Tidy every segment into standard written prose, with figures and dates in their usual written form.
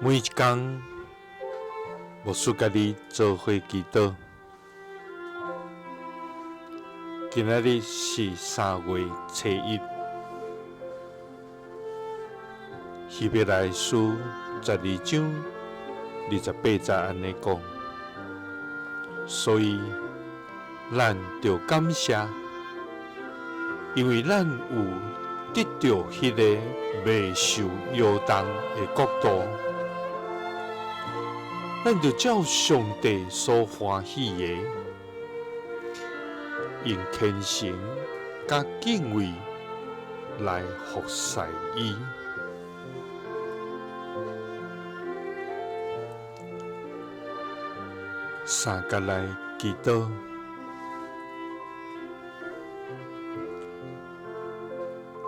每一工，牧師佮你做伙祈禱。今仔日是3月初1，希伯來書12章28節按呢講，所以咱著感謝，因為咱有得著彼个袂受搖動的國度，咱著照上帝所歡喜的，用虔誠佮敬畏來服侍伊。三佮來祈禱，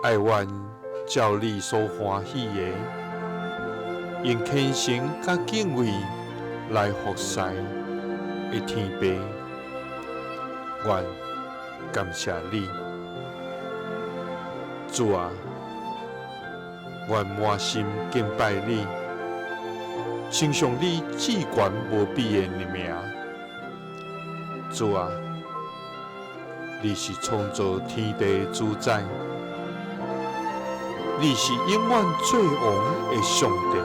愛阮照你所歡喜的，用虔誠佮敬畏來服侍的天父，阮感謝你，主啊，阮滿心敬拜你，稱頌你至懸無比的名。主啊，你是創造天地的主宰，你是永遠做王的上帝，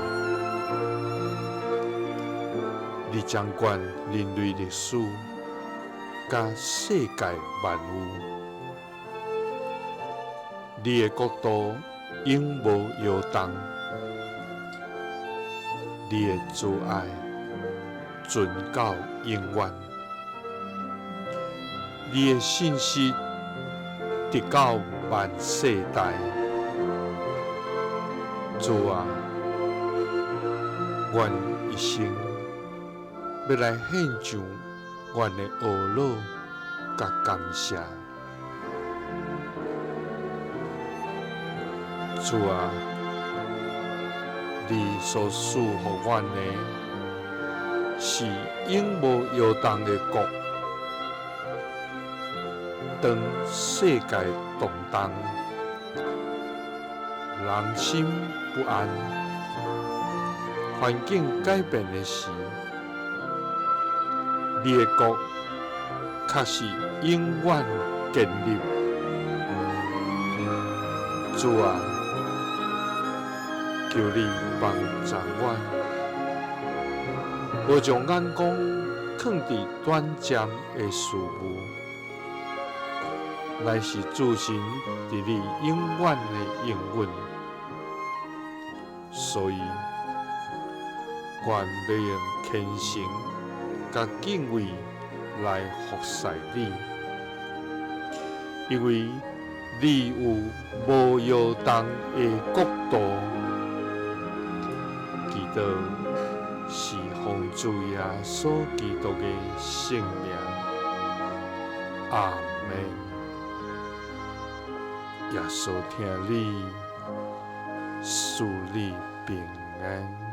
你掌管人類歷史佮世界萬有，你的國度永無搖動，你的慈愛存到永遠，你的信實直到萬世代。主啊，阮一生欲來獻上阮的懊惱佮感謝。主啊，你所賜予阮的是永無搖動的國，當世界動盪，人心不安，環境改變的時，你的國確是永遠建立。主啊，求你幫助阮，無將眼光囥佇短暫的事物，乃是注神佇你永遠的應允。所以，阮欲用虔誠佮敬畏來服侍你，因為你有無搖動的國度。祈禱是奉主耶穌基督的聖名，阿們。耶穌疼你，賜你平安。